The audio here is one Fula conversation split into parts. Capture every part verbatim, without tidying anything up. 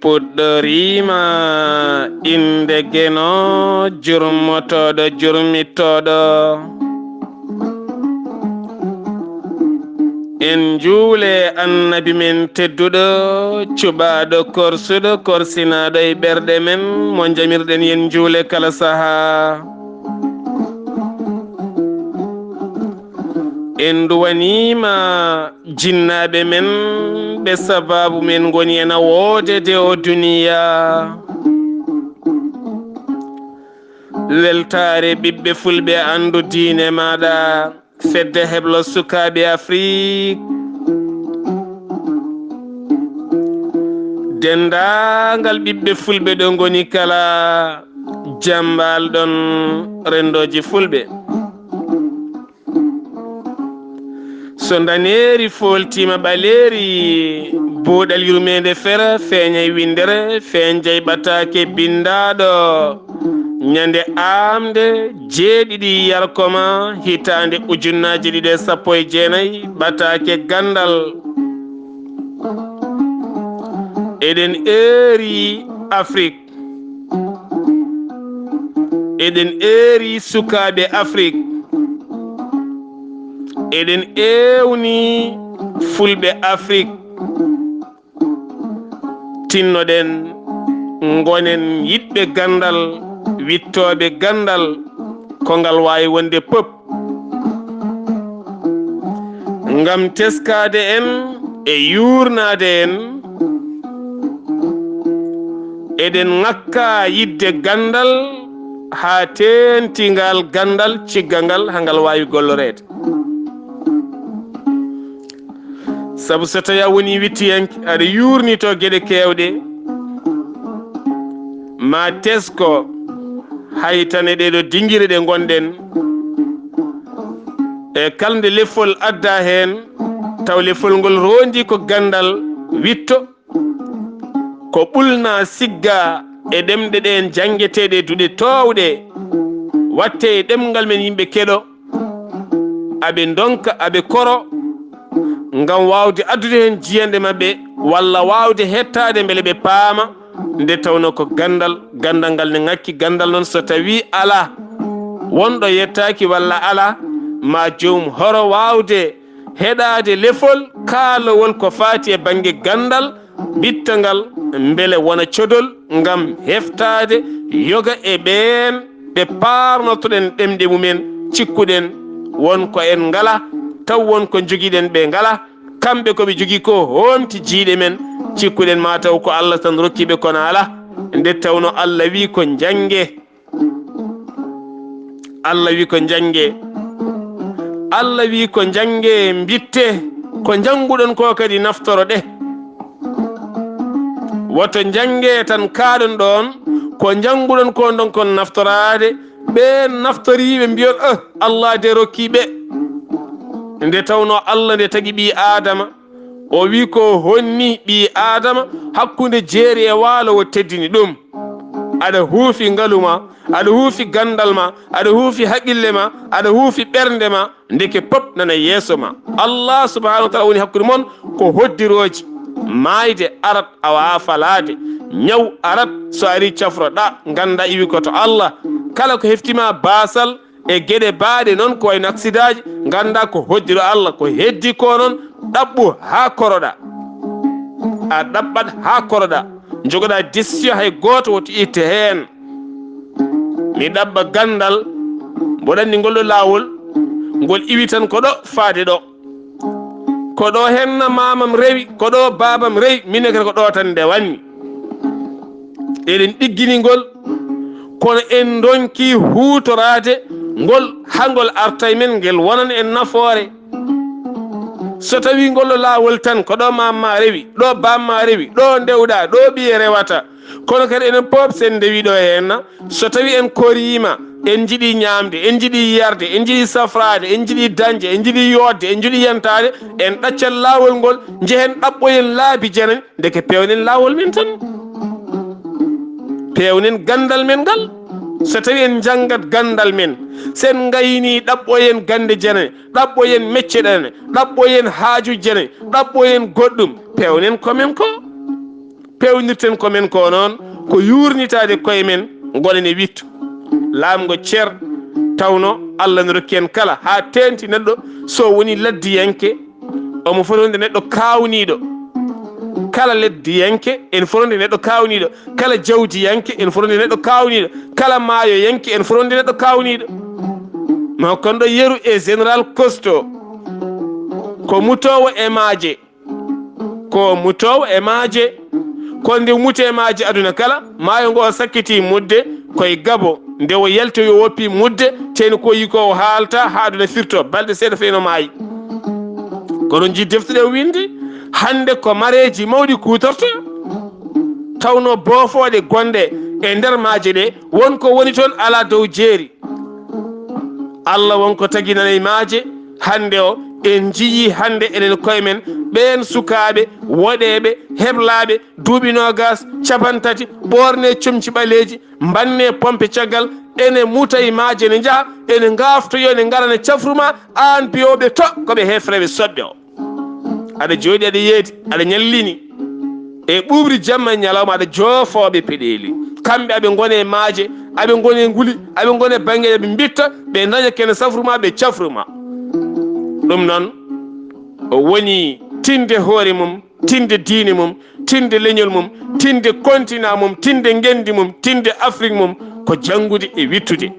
Fuɗɗoriima innde Geno, jurmotooɗo, jurmittooɗo. En njuule Annabi men tedduɗo, cuɓaaɗo, korsuɗo, korsinaaɗo e ɓerɗe men, mo njamirɗen, yen njuule kala sahaa. En nduwaniima jinnaaɓe men, ɓe sabaabu men ngoni ena woodede o duniya. Weltaare ɓiɓɓe fulɓe, anndu diine maaɗa, fedde heblo sukaaɓe Afrik. Denndaangal ɓiɓɓe fulɓe ɗo ngoni kala, jambaal ɗon renndooji fulɓe. So ndaneeri fooltiima ɓaleeri, buuɗal yurmeende fera, feeñay winndere, feeñjay ɓataake binndaaɗo. Ñande aamde jeeɗiɗi yarkoma, hitaande ujunnaaji ɗiɗi e sappo e jeenay, ɓataake ganndal. Eɗen eeri Afrik. Eɗen eeri sukaaɓe Afrik. Eɗen ewni fulɓe Afrik. Tinnoɗen, ngonen yiɗɓe ganndal, wittooɓe ganndal, ko ngal waawi wonde pop. Ngam teskaade en e yuurnaade en, eɗen ŋakka yiɗde ganndal haa teeŋti ngal ganndal, cigga ngal, haa ngal waawi golloreede. Sabu so tawii a wonii wittiyanke, aɗa yuurnitoo geɗe keewɗe, ma tesko, hay tan e ɗeeɗoo dinngire ɗe ngonɗen, e kala nde lefol adda heen, taw lefol ngol roondi ko ganndal witto, ko ɓulna sigga e ɗemɗe ɗeen janngeteeɗe e duɗe toowɗe, waɗtee e ɗemngal men yimɓe keɗo, aɓe ndonka, aɓe koro, ngam waawde addude heen jiyanɗe maɓɓe, walla waawde heɗtaade mbele ɓe paama, nde tawnoo ko ganndal, ganndal ngal ne ŋakki. Ganndal noon, so tawii alaa, wonɗo yettaaki walla alaa, ma joom horo waawde heɗaade lefol kaalowol ko faati e bannge ganndal, ɓitta ngal, mbele wona codol ngam heftaade yoga e ɓeen ɓe paarnortoɗen ɗemɗe mumen, cikkuɗen won ko en ngalaa, taw won ko njogiɗen ɓe ngalaa. Kamɓe ko ɓe njogii ko hoomti jiyɗe men, cikkuɗen ma taw ko Allah tan rokkiiɓe kono alaa. Nde tawnoo Allah wii ko njannge. Allah wii ko njannge. Allah wii ko njannge, mbitte, ko njannguɗon ko kadi naftoroɗe. Woto njannge tan kaaɗon ɗoon, ko njannguɗon ko ndonkon naftoraade. Ɓeen naftoriiɓe mbiyon, "Eh, Allah de rokkii ɓe." Nde tawnoo Allah nde tagi ɓii Aadama, o wii ko honni ɓii Aadama hakkunde jeeri e waalo o teddini ɗum. Aɗa huufi ngalu ma, aɗa huufi ganndal ma, aɗa huufi haqqille ma, aɗa huufi ɓernde ma, ndeke pop nana yeeso ma. Allah subhanahu wa taala woni hakkunde mon ko hoddirooji. Maayde arat, a waawaa falaade. Ñaw arat, so ari cafroɗa, ngannda iwi ko to Allah. Kala ko heftima baasal e geɗe baaɗe noon ko wayno aksidaaji, ngannda ko hoddiro Allah, ko heddi ko noon ɗaɓɓu haa koroɗa. A ɗaɓɓat haa koroɗa. Njogoɗa décision, hay gooto woto itte heen. Mi ɗaɓɓa ganndal, mboɗo anndi ngol ɗo laawol, ngol iwi tan ko ɗo faade ɗo. Ko ɗo henna maamam rewi, ko ɗo baabam rewi, minen kadi ko ɗo tan ndewanmi. Eɗen ɗiggini ngol, kono en ndonki huutoraade ngol, haa ngol arta e men, ngel wonan en nafoore. So tawii ngol ɗo laawol tan, ko ɗo maam ma rewi, ɗo baam ma rewi, ɗo ndewɗa, ɗo ɓiye rewata. Kono kadi enen pop, sen ndewi ɗo henna, so tawii en koriima, en njiɗi ñaamde, en njiɗi yarde, en njiɗi safraade, en njiɗi dañde, en njiɗi yooɗde, en njiɗi yantaade, en ɗaccat laawol ngol, njehen ɗaɓɓoyen laabi janani, ndeke peewnen laawol men tan. Peewnen ganndal men ngal. So tawii en njanngat ganndal men, sen ngaynii, ɗaɓɓoyen gannde janane, ɗaɓɓoyen mecce ɗanane, ɗaɓɓoyen haaju janane, ɗaɓɓoyen goɗɗum, peewnen ko men ko. peewnirten ko men ko noon, ko yuurnitaade koye men, ngonen e wiɗto. Laamgo cer, tawno Allah ne rokki en kala, haa teeŋti neɗɗo, so woni laddiyanke, omo foti wonde neɗɗo kaawniiɗo. Kala laddiyanke, ene foti wonde neɗɗo kaawniiɗo. Kala jawdiyanke, ene foti wonde neɗɗo kaawniiɗo. Kala maayoyanke, ene foti wonde neɗɗo kaawniiɗo. Ma kon ɗo yeru e général Kosto, ko mutoowo e maaje. Ko mutoowo e maaje. Ko nde muti e maaje aduna kala, maayo ngo sakkiti mutde, koye Gabo, nde o yalti o woppi mutde, teeni ko yi ko o haalta haa aduna firto, balɗe seeɗa feyno maayi. Kono njii defte ɗe o windi, hannde ko mareeji mawɗi kuutorto, tawno boofooɗe gonɗe e nder maaje ɗe, won ko woni toon alaa dow jeeri. Allah won ko tagi nana e maaje. Hannde o, en njiyii hannde enen koye men, ɓeen sukaaɓe woɗeeɓe, heblaaɓe, duuɓi noogaas, capantati, ɓoorne comci ɓaleeji, mbanne pompe caggal, ene muta e maaje, ne njaha, ene ngaaftoyoo, ne ngarana cafru ma, aan biyooɓe to, ko ɓe heefreeɓe soɓɓe o. Aɗa jooɗi, aɗa yeedi, aɗa ñallini. E ɓuuɓri jamma e ñalawma aɗa joofoo ɓe peɗeeli. Kamɓe aɓe ngoni e maaje, aɓe ngoni e nguli, aɓe ngoni e bannge, ɓe mbitta, ɓe ndaña kene safru ma, ɓe cafru ma. Ɗum noon, o woni tinde hoore mum, tinde diine mum, tinde leñol mum, tinde continent mum, tinde ngenndi mum, tinde Afrik mum, ko janngude e wiɗtude.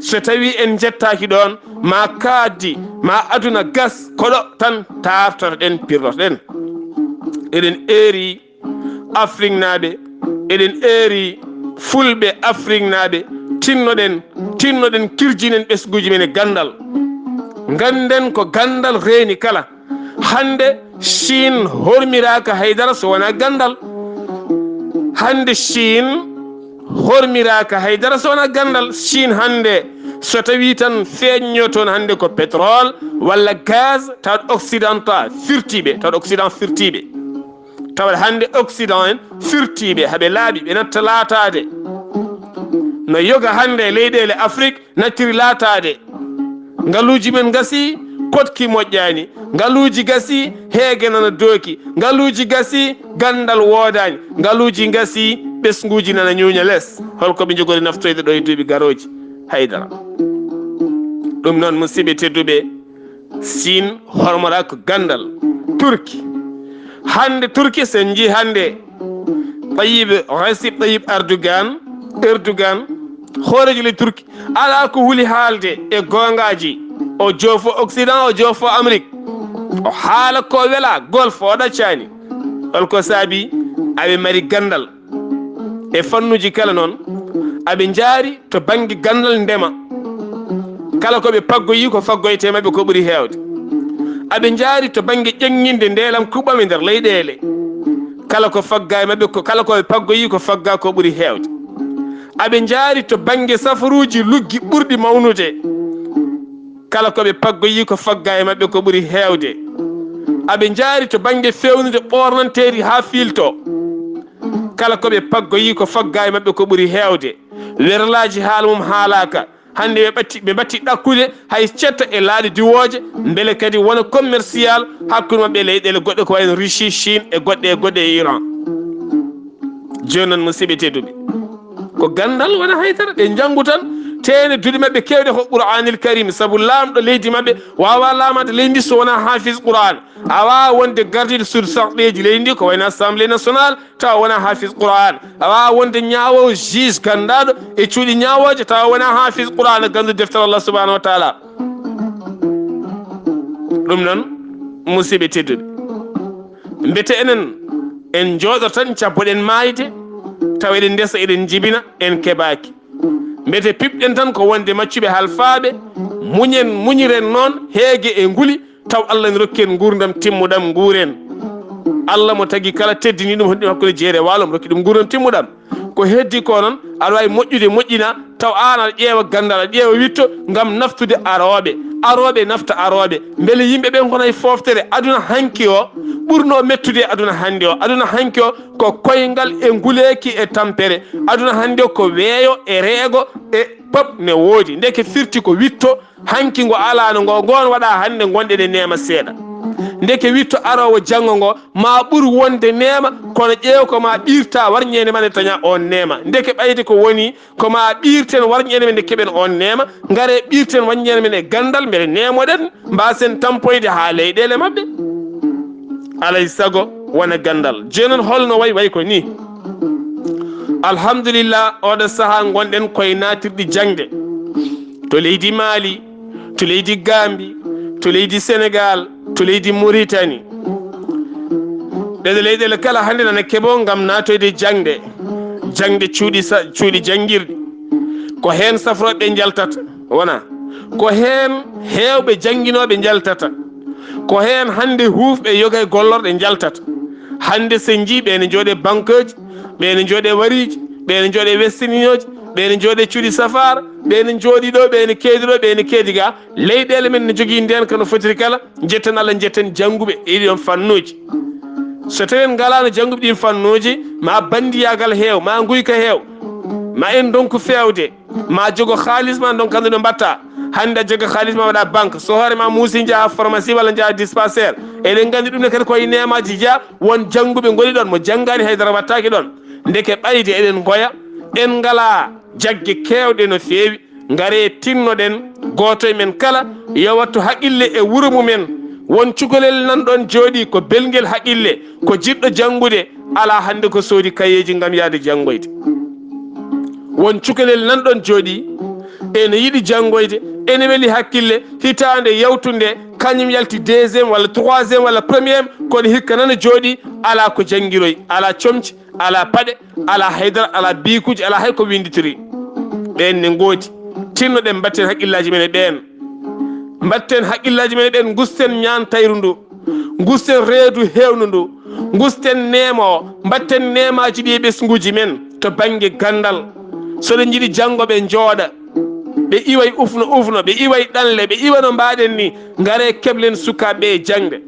So tawii en njettaaki ɗoon, ma kaaddi, ma aduna gas, ko ɗo tan taartoto-ɗen, pirloto-ɗen. Eɗen eeri Afriknaaɓe, eɗen eeri fulɓe Afriknaaɓe, tinnoɗen, tinnoɗen, kirjinen ɓesnguuji men e ganndal. Ngannden ko ganndal reeni kala. Hannde Chine hormiraaka haydara so wonaa ganndal. Hannde Chine hormiraaka haydara so wonaa ganndal. Chine hannde, so tawii tan feeñño toon hannde ko pétrole walla gaz, tawat Occident firtiiɓe, tawat Occident firtiiɓe. Tawat hannde Occident en firtiiɓe, haɓe laaɓi, ɓe natta laataade. No yoga hannde e leyɗeele Afrik nattiri laataade. Ngaluuji men ngasii, koɗki moƴƴaani. Ngaluuji gasii, heege nana dooki. Ngaluuji gasii, ganndal woodaani. Ngaluuji ngasii, ɓesnguuji nana ñuuña les. Hol ko ɓe njogori naftoyde ɗo e duuɓi garooji? Haydara. Ɗum noon, musidɓe tedduɓe, Siin hormora ko ganndal. Turki. Hannde Turki, so en njii hannde Tayyip, Recep Tayyip Erdogan, Erdogan, hooreejo leydi Turki, alaa ko huli haalde e goongaaji. O joofo Occident, o joofo Amérique. O haala ko wela, Golfe o ɗaccaani. Hol ko saabi? Aɓe mari ganndal e fannuuji kala noon. Aɓe njaari to bannge ganndal ndema. Kala ko ɓe paggoyi ko faggoyte maɓɓe ko ɓuri heewde. Aɓe njaari to bannge ƴeŋŋinde ndeelam kuɓɓam e nder leyɗeele. Kala ko fagga e maɓɓe ko, kala ko ɓe paggoyi ko fagga ko ɓuri heewde. Aɓe njaari to bannge safaruuji luggi ɓurɗi mawnude. Kala ko ɓe paggoyi ko fagga e maɓɓe ko ɓuri heewde. Aɓe njaari to bannge feewnude ɓoornanteeri haa fiilto. Kala ko ɓe paggoyi ko fagga e maɓɓe ko ɓuri heewde. Werlaaji haala mum haalaaka. Hannde ɓe ɓatti, ɓe mbatti ɗakkude hay cetta e laaɗe diwooje, mbele kadi wona commercial hakkunde maɓɓe e leyɗeele goɗɗe ko wayno Russie, Chine e goɗɗe e goɗɗe e Iran. Jooni noon, musidɓe tedduɓe, ko ganndal wona haydara, ɓe njanngu tan, teene duɗe maɓɓe keewɗe ko Qur'aanil Karim, sabu laamɗo leydi maɓɓe waawaa laamaade leydi ndi so wonaa haafis Qur'aan. A waawaa wonde gardiiɗo suudu sarɗeeji leydi ndi, ko wayno Assemblée nationale, tawa wonaa haafis Qur'aan. A waawaa wonde ñaawoowo, juge, ganndaaɗo e cuuɗi ñaawooje, tawa wonaa haafis Qur'aan, gannduɗo deftere Allah subhanahu wa taala. Ɗum noon, musidɓe tedduɓe, mbete enen en njooɗo tan, cabboɗen maayde, tawa eɗen ndesa, eɗen njibina, en keɓaaki. Mbete piɓɗen tan ko wonde maccuɓe halfaaɓe, muñen, muñiren noon heege e nguli, taw Allah ne rokki en nguurndam timmuɗam, nguuren. Allah mo tagi kala, teddini ɗum, hoɗi ɗum hakkunde jeere e waalo, mo rokki ɗum nguurndam timmuɗam. Ko heddi ko noon, aɗa waawi moƴƴude, moƴƴina, taw aan aɗa ƴeewa ganndal, aɗa ƴeewa wiɗto ngam naftude arooɓe. Arooɓe nafta arooɓe. Mbele yimɓe ɓen kono e fooftere aduna hanki o, ɓurno mettude e aduna hannde o. Aduna hanki o ko koyngal e nguleeki e tampere. Aduna hannde o ko weeyo e reego e pop ne woodi. Ndeke firti ko wiɗto, hanki ngo alaano ngo, ngoon waɗa hannde ngonɗen e neema seeɗa. Ndeke witto aroowo janngo ngo, ma ɓur wonde neema, kono ƴeew ko ma ɓiirta warñeende ma nde taña oon neema. Ndeke ɓayde ko woni, ko ma ɓiirten warñeende men nde keɓen oon neema, ngare ɓiirten warñeende men e ganndal, mbele neemoɗen, mbaasen tampoyde haa leyɗeele maɓɓe. Alay sago wona ganndal. Jooni noon holno wayi? Wayi ko nii. Alhamdulillah, oɗo sahaa ngonɗen koye naatirɗi jaŋde. To leydi Mali, to leydi Gambi, to leydi Senegal, to leydi Mauritanie. Ɗeɗe leyɗeele kala hannde nana keɓo ngam naatoyde jaŋde, jaŋde cuuɗi sa-, cuuɗi janngirɗi. Ko heen safrooɓe njaltata, wona? Ko heen heewɓe jannginooɓe njaltata. Ko heen hannde huufɓe yoga e gollorɗe njaltata. Hannde so en njii ɓe ne njooɗe banqueji, ɓe ne njooɗe wariiji, ɓe ne njooɗe westininooji, ɓe ne njooɗe cuuɗi safaara, ɓe ne njooɗi ɗo, ɓe ne keedi ɗo, ɓe ne keedi ga. Leyɗeele men ne jogii ndeen kono fotiri kala. Njetten Allah, njetten jannguɓe e ɗiɗon fannuuji. So tawii en ngalaano jannguɓe ɗiin fannuuji, ma banndiyaagal heew, ma nguyka heew, ma en ndonku feewde, ma jogo haalis ma ndonka ndu ɗo mbaɗta. Hannde a joga haalis ma mbaɗa banque, so hoore ma muusi njaha pharmacie walla njaha dispensaire. Eɗen nganndi ɗum ne kadi ko e neemaaji jeyaa, won jannguɓe ngoni ɗoon, mo janngaani haydara waɗtaaki ɗoon. Ndeke ɓayde eɗen ngoya, en ngalaa jagge keewɗe no feewi. Ngare tinnoɗen, gooto e men kala yo wattu haqqille e wuro mumen. Won cukalel nan ɗoon jooɗii ko belngel haqqille, ko jiɗɗo janngude, alaa hannde ko soodi kayeeji ngam yahde janngoyde. Won cukalel nan ɗoon jooɗii, ene yiɗi janngoyde, ene weli haqqille, hitaande yawtunde, kañum yalti deuxième walla troisième walla première, kono hikka nana jooɗii, alaa ko janngiroyi, alaa comci, alaa paɗe, alaa haydara, alaa biikuuji, alaa hay ko winnditorii. Ɓeen ne ngoodi. Tinnoɗen, mbatten haqqillaaji men e ɓeen. Mbatten haqqillaaji men e ɓeen, ngusten ñaantayru ndu, ngusten reedu heewndu ndu, ngusten neema o, mbatten neemaaji ɗi e ɓesnguuji men to bannge ganndal. So ɗe njiɗi janngo ɓe njooɗa, ɓe iway ufno ufno, ɓe iway ɗanle, ɓe iwa no mbaaɗen ni, ngare keɓlen sukaaɓe e jaŋde.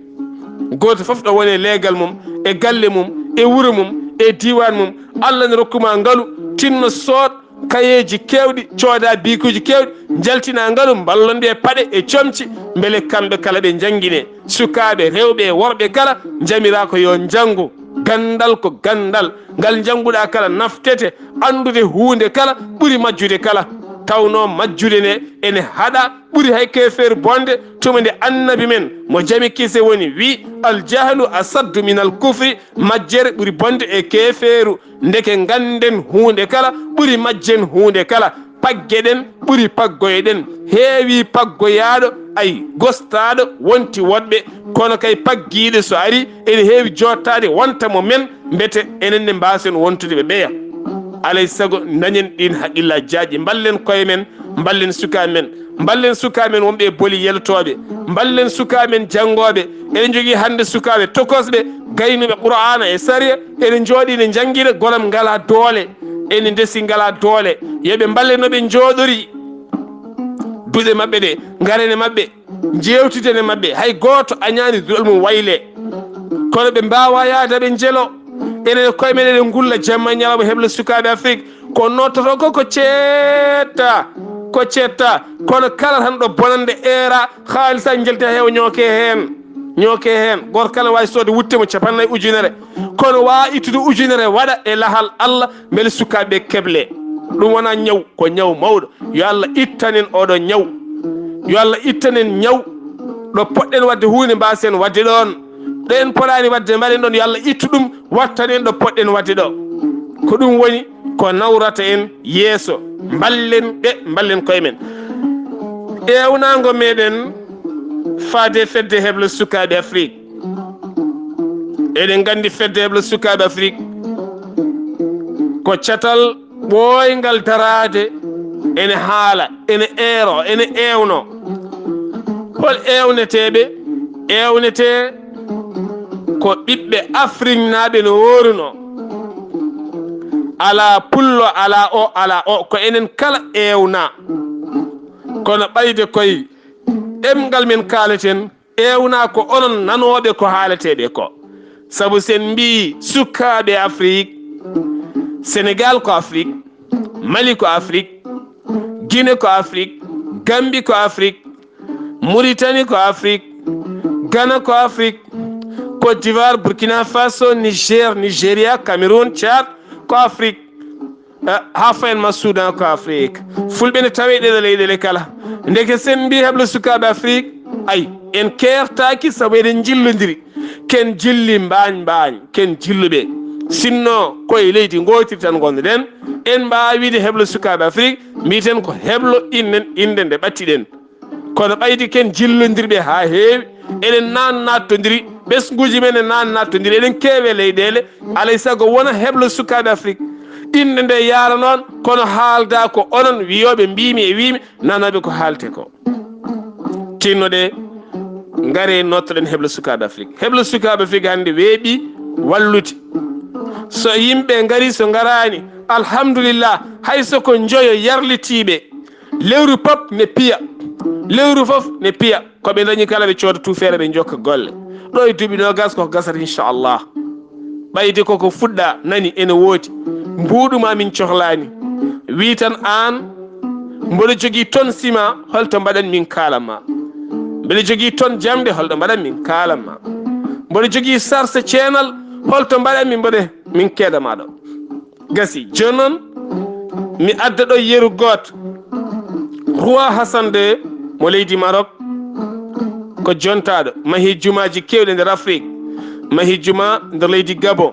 Gooto fof ɗo woni e leegal mum, e galle mum, e wuro mum, e diiwaan mum. Allah ne rokku ma ngalu, tinno sood kayeeji keewɗi, cooda biikuuji keewɗi, njaltina ngalu, mballon ɓe paɗe e comci, mbele kamɓe kala ɓe njanngine. Sukaaɓe rewɓe e worɓe kala njamiraa ko yo njanngu. Ganndal ko ganndal. Ngal njannguɗaa kala naftete. Anndude huunde kala ɓuri majjude kala. Tawnoo majjude nde ene haɗa ɓuri hay keefeeru bonde, tuma nde Annabi men mo jami kise woni wi: "Al jahlu asaddu min al kufri", majjere ɓuri bonde e keefeeru. Ndeke ngannden huunde kala ɓuri majjen huunde kala. Paggeɗen ɓuri paggoyeɗen. Heewi paggoyaaɗo, ay, gostaaɗo, wonti woɗɓe. Kono kay paggiiɗo so ari, ene heewi jooɗtaade wonta mo men, mbete enen ne mbaasen wontude ɓe ɓeya. Alay sago, dañen ɗiin haqqillaaji jaajɗi, mballen koye men, mballen sukaaɓe men, mballen sukaaɓe men wonɓe e boli yelotooɓe, mballen sukaaɓe men janngooɓe. Eɗen njogii hannde sukaaɓe tokosɓe, gaynuɓe Qur'aana e sariya, eɗen njooɗii ne njanngira, goram ngalaa doole, ene ndesi ngalaa doole. Yo ɓe mballen no ɓe njooɗorii, duɗe maɓɓe ɗe, ngarene maɓɓe, njeewtiden e maɓɓe. Hay gooto añaani duɗal mum wayle. Kono ɓe mbaawaa yahde ɓe njelo. Enen e koye men eɗen ngulla jamma e ñalawma hebla sukaaɓe Afrik. Ko nottoto ko, ko ceetta, ko ceetta. Kono kala tan ɗo bonannde eera, haalisa njalti heewa ñooke heen. Ñooke heen. Gooto kala waawi soodde wutte mo capannay ujunere. Kono waawa ittude ujunere waɗa e lahal Allah, mbele sukaaɓe keble. Ɗum wonaa ñaw, ko ñaw mawɗo. Yo Allah ittan en oɗo ñaw. Yo Allah ittan en ñaw. Ɗo poɗɗen waɗde huunde, mbaasen waɗde ɗoon. Ɗo en poɗaani waɗde, mbaɗen ɗoon. Yo Allah ittu ɗum, wattan en ɗo poɗɗen waɗde ɗo. Ko ɗum woni ko nawrata en yeeso. Mballen ɓe, mballen koye men. Ewnaango meɗen faade fedde heblo sukaaɓe Afrik. Eɗen nganndi fedde heblo sukaaɓe Afrik ko catal ɓooyngal daraade, ene haala, ene eero, ene eewno. Hol eewneteeɓe? Eewnetee ko ɓiɓɓe Afriknaaɓe no woorunoo. Alaa pullo, alaa o, alaa o, ko enen kala eewna. Kono ɓayde koye ɗemngal men kaaleten, eewna ko onon nanooɓe ko haaleteeɓe ko. Sabu sen mbii sukaaɓe Afrik, Senegal ko Afrik, Mali ko Afrik, Gine ko Afrik, Gambi ko Afrik, Muritani ko Afrik, Ghana ko Afrique, Côte d'Ivoire, Burkina Faso, Niger, Nigeria, Cameroun, Tchad ko Afrique. Eh, haa fayen ma Soudan ko Afrique. Fulɓe ne tawe ɗeɗo leyɗele kala. Ndeke sen mbi heblo sukaaɓe Afrique, ay, en keertaaki sabu eɗen njillondiri. Ken jilli mbaañ mbaañ, ken jilluɓe. Sinno ko e leydi ngootiri tan ngonnoɗen, en mbaawi wiide heblo sukaaɓe Afrique, mbiiten ko heblo innen innde nde ɓattiɗen. Kono ɓaydi ken jillondirɓe haa heewi, eɗen naan naattondiri, ɓesnguuji men e naan naattondiri, eɗen keewe leyɗeele, alay sago wona heblo sukaaɓe Afrique. Innde nde yaara noon, kono haalda ko onon wiyooɓe mbiimi e wiimi, nanooɓe ko haalte ko. Tinnoɗe, ngare nottoɗen heblo sukaaɓe Afrique. Heblo sukaaɓe Afrique hannde weeɓi wallude. So yimɓe ngari, so ngaraani, alhamdulillah, hay so ko njoyo yarlitiiɓe, lewru pop ne piya, lewru fof ne piya. Ko ɓe dañi kala ɓe cooda tuufeere ɓe njokka golle. Ɗo e duuɓi noogas koko gasata inchallah. Ɓayde koko fuɗɗa nani ene woodi. Mbuuɗu ma min cohlaani. Wi tan aan mboɗo jogii ton sima, holto mbaɗan min kaalan ma. Mbeɗa jogii ton jamɗe, holto mbaɗan min kaalan ma. Mboɗo jogii sarse ceenal, holto mbaɗan min mboɗe min keeda ma ɗo. Gasi. Jooni noon, mi adda ɗo yeru gooto. Roi Hassan deux mo leydi Maroc ko jontaaɗo. Mahi jumaaji keewɗi nder Afrique. Mahi juma nder leydi Gabon.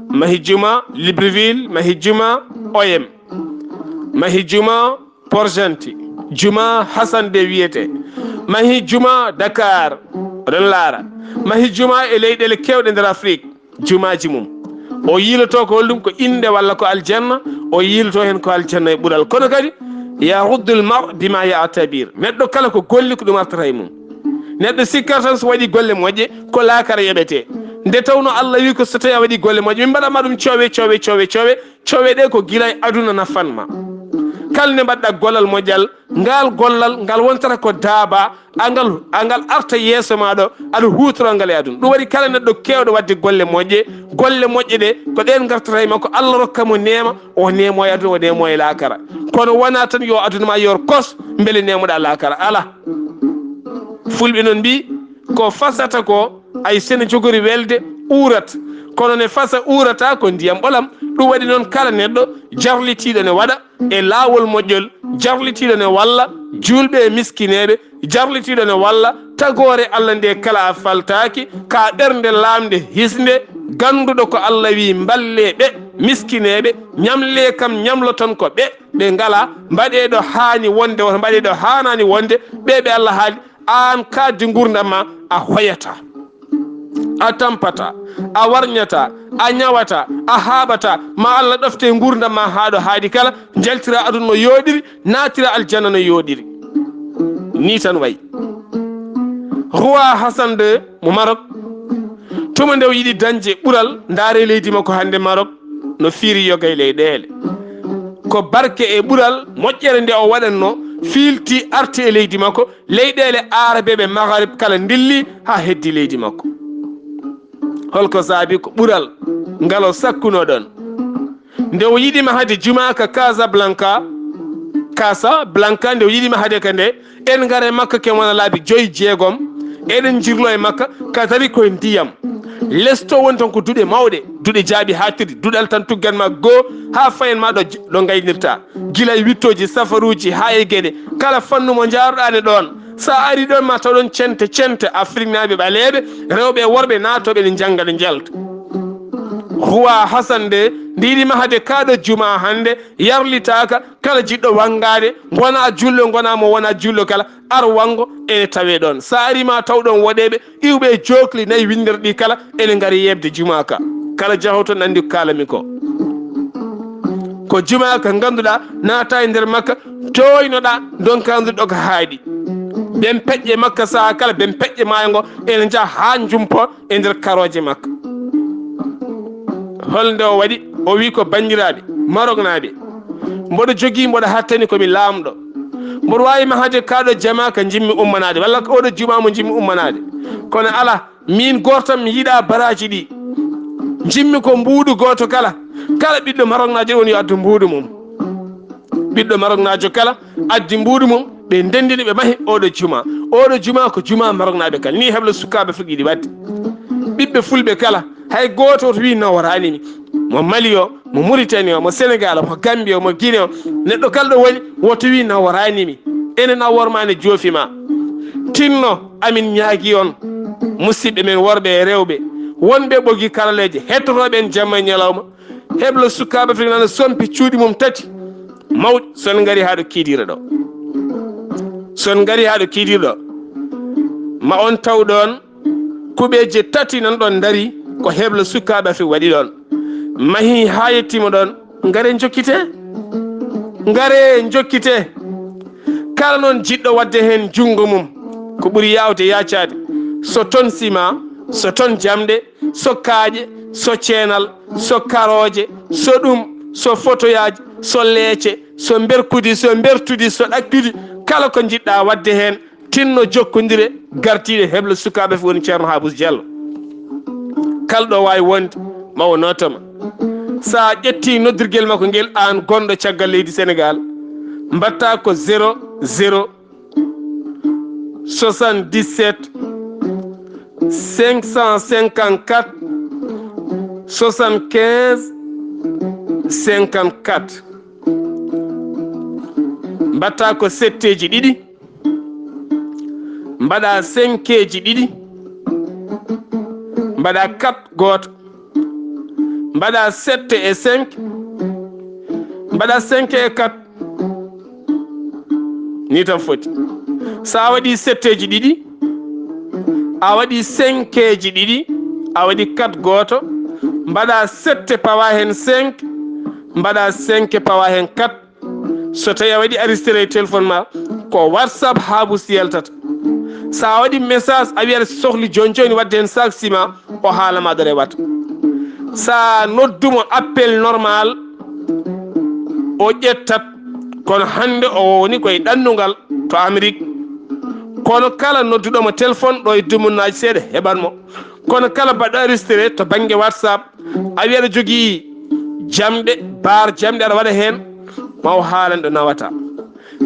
Mahi juma Libreville, mahi juma O M. Mahi juma Port-Gentil. Juma Hassan deux wiyete. Mahi juma Dakar. Oɗon laara. Mahi juma e leyɗeele keewɗe nder Afrique. Jumaaji mum. O yiiloto ko holɗum, ko innde walla ko aljanna, o yiiloto heen ko aljanna e ɓural. Kono kadi, yahuddul mar bima ya'tabir. Neɗɗo kala ko golli ko ɗum artata e mum. Neɗɗo sikkata tan so waɗi golle moƴƴe, ko laakara yoɓete. Nde tawno Allah wi ko so tawi a waɗi golle moƴƴe, min mbaɗanma ɗum coowe, coowe, coowe, coowe, coowe ɗe ko gila e aduna nafan ma. Kala nde mbaɗɗa gollal moƴƴal, ngal gollal, ngal wontata ko daaba, angal, angal arta yeeso ma ɗo, aɗa huutorongal e aduna. Ɗum waɗi kala neɗɗo keewɗo waɗde golle moƴƴe, golle moƴƴe ɗe, ko ɗen ngartata e makko, Allah rokka mo neema, o neemo e aduna, o neemo e laakara. Kono wona tan yo aduna ma yor kos, mbele neemoɗa laakara. Ala. Fulɓe noon mbi, ko fasata ko, ay sene jogori welde, uurat. Kono ne fasa uurata ko ndiyam ɓolam. Ɗum waɗi noon kala neɗɗo jarlitiiɗo ne waɗa e laawol moƴƴol, jarlitiiɗo ne walla juulɓe e miskineeɓe, jarlitiiɗo ne walla tagoore Allah nde kala a faltaaki, ka ɓernde laamnde hisnde, gannduɗo ko Allah wi mballe ɓe miskineeɓe, ñamle kam ñamloton ko ɓe, ɓe ngala, mbaɗe ɗo haani wonde, wota mbaɗe ɗo haanaani wonde, ɓe ɓe Allah haali, aan kaaddi nguurndam ma a hoyata. A tampata, a warñata, a ñawata, a haaɓata, ma Allah ɗofte nguurndam ma haa ɗo haaɗi kala, njaltira aduna no yooɗiri, naatira aljanna no yooɗiri. Ni tan wayi. Roi Hassan deux mo Maroc, tuma nde o yiɗi dañde ɓural, ndaare leydi makko hannde Maroc no fiiri yoga e leyɗeele. Ko barke e ɓural moƴƴere nde o waɗatno fiilti arti e leydi makko, leyɗeele aarabeeɓe Maghrib kala ndilli haa heddi leydi makko. Holko saabi? Ko ɓural ngal o sakkuno ɗon. Nde o yiɗi mahade juma ka Casablanca, Casablanca, nde o yiɗi mahade ka nde, en ngara e makka ken wona laabi joyi, jeegom, eɗen jirlo e makka, ka tari koye ndiyam. Lesto woni tan ko duɗe mawɗe, duɗe jaaɓi haaɗtirɗi, duɗal tan tuggan ma goo haa fayen ma ɗo, ɗo ngaynirta. Gila e wittooji, safaruuji, haa e geɗe. Kala fannu mo njaaruɗaa ne ɗoon. So a ari ɗoon ma taw ɗoon cente, cente Afriknaaɓe ɓaleeɓe, rewɓe e worɓe naatooɓe ne njannga ne njalta. Roi Hassan nde, nde yiɗi mahade kaa ɗo juma hannde, yarlitaaka, kala jiɗɗo wanngaade, ngonaa julɗo, ngonaa mo wonaa julɗo kala, ar wanngo ene tawee ɗoon. So a ari ma taw ɗoon woɗeeɓe, iwɓe e jookli nayi winnderɗi kala, ene ngari yeeɓde juma ka. Kala jahoowo toon anndi ko kaalami ko. Ko juma ka ngannduɗaa, naata e nder makka, tooynoɗaa, ndonka nduɗo ko haaɗi. Bempeƴƴe makka sahaa kala, bempeƴƴe maayo ngo, ene njaha haa njumpo e nder karooje makka. Holnde o waɗi? O wi ko, "Banndiraaɓe Maroknaaɓe, mboɗo jogii, mboɗo hattani ko mi laamɗo. Mboɗo waawi mahade kaa ɗo jama ka njimmi ummanaade, walla ko oɗo juma mo njimmi ummanaade. Kono alaa, miin gooto tan mi yiɗaa baraaji ɗi. Njimmi ko mbuuɗu gooto kala. Kala ɓiɗɗo Maroknaajo woni yo addu mbuuɗu mum." Ɓiɗɗo Maroknaajo kala addi mbuuɗu mum, Ɓe ndenndini, ɓe mahi oɗo juma. Oɗo juma ko juma Maroknaaɓe kala. Ni heblo sukaaɓe fof yiɗi waɗde. Ɓiɓɓe fulɓe kala, hay gooto woto wi naworaani mi. Mo Mali o, mo Mauritanie o, mo Sénégal o, mo Gambie o, mo Guinée o, neɗɗo kala ɗo woni, woto wi naworaani mi. Enen a worma ne joofi ma. Tinno, amin ñaagi on, musidɓe men worɓe e rewɓe, wonɓe ɓogi karaleeje, hettotooɓe en jamma e ñalawma. Heblo sukaaɓe Afrique nana sompi cuuɗi mum tati mawɗi, son ngari haa ɗo kiidiiɗo ɗo. Son ngari haa ɗo kiidiiɗo ɗo, ma on taw ɗoon kuɓeeje tati nan ɗoon ndari, ko heblo sukaaɓe Afrique waɗi ɗoon. Mahi haa yettiima ɗoon, ngare njokkite. Ngare njokkite. Kala noon jiɗɗo waɗde heen junngo mum, ko ɓuri yaawde yaacaade. So toon sima, so toon jamɗe, so kaaƴe, so ceenal, so karooje, so ɗum, so fotoyaaji, so leece, so mberkudi, so mbertudi, so ɗakkudi, kala ko njiɗɗa waɗde heen, tinno jokkondire, gartiiɗe heblo sukaaɓe fof woni Ceerno Haabus Jallo. Kala ɗo waawi wonde, ma o nootoma. So a ƴetti noddirgel makko ngel, aan gonɗo caggal leydi Senegaal, mbaɗta ko zéro zéro soixante-dix-sept cinq cent cinquante-quatre soixante-quinze cinquante-quatre. Mbaɗta ko setteeji ɗiɗi, mbaɗa senkeeji ɗiɗi, mbaɗa quatre gooto, mbaɗa sette e cinq, mbaɗa cinq e quatre. Ni tan foti. So a waɗi setteeji ɗiɗi, a waɗi senkeeji ɗiɗi, a waɗi quatre gooto, mbaɗa sette pawa heen cinq, mbaɗa cinq pawa heen quatre. So tawi a waɗi enregistré e téléphone ma, ko WhatsApp Haabus yaltata. So a waɗi message, a wiyata sohli jooni jooni waɗde heen sac ciment, o haalama ɗo rewata. So a noddumo appel normal, o ƴettat, kono hannde o woni koye ɗannungal to Amérique. Kono kala nodduɗomo téléphone ɗo e dumunnaaji seeɗa, heɓan mo. Kono kala mbaɗɗo enregistré to bannge WhatsApp, a wiya aɗa jogii jamɗe, baar jamɗe aɗa waɗa heen, ma o haalan ɗo nawata.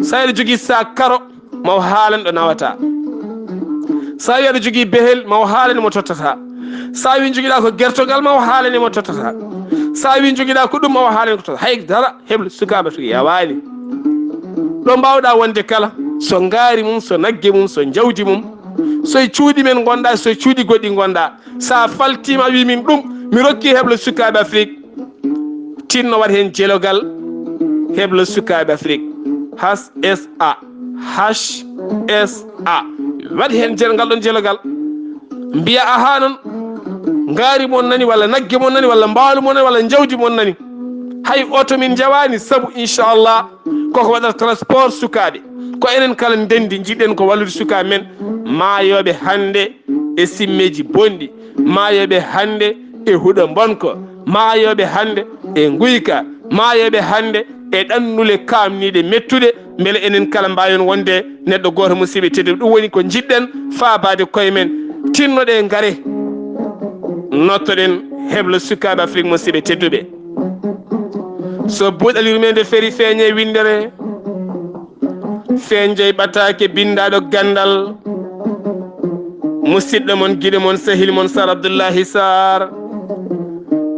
So aɗa jogii sac karo, ma o haalan ɗo nawata. So a wi aɗa jogii behel, ma o haalani mo tottata. So a wi jogiɗa ko gertogal, ma o haalani mo tottata. So a wi jogiɗa ko ɗum, ma o haalani ko tottata. Hay dara, heblo sukaaɓe to yawaani. Ɗo mbaawɗa wonde kala, so ngaari mum, so nagge mum, so jawdi mum, so e cuuɗi men ngonɗa, so e cuuɗi goɗɗi ngonɗa. So a faltiima, a wi min ɗum, mi rokki heblo sukaaɓe Afrik. Tinno waɗ heen jelogal heblo sukaaɓe Afrik. H S A. H S A. Waɗ heen jel-, ngal ɗoon jelogal. Mbiya ahaa noon, ngaari mon nani, walla nagge mon nani, walla mbaalu mon nani, walla njawdi mon nani. Hay oto min njawaani, sabu inchallah koko waɗata transport sukaaɓe. Ko enen kala ndenndi, njiɗɗen ko wallude sukaaɓe men maayooɓe hannde e simmeeji bonɗi, maayooɓe hannde e huɗo mbonko, maayooɓe hannde e nguyka, maayooɓe hannde e ɗannule kaamniiɗe mettuɗe, mbele enen kala mbaawen wonde neɗɗo gooto, musiɓɓe tedduɓe. Ɗum woni ko njiɗɗen faabaade koye men. Tinnoɗe ngare, nottoɗen heblo sukaaɓe Afrik, musiɓɓe tedduɓe. So buuɗal yurmeende feri, feeñe winndere, feeñjoy ɓataake binndaaɗo ganndal, musiɗɗo mon, giɗo mon, sehil mon, Sar Abdullahi Sar.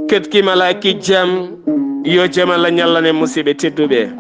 Ketki malaaki jam, yo jam Allah ñallane musiɓɓe tedduɓe.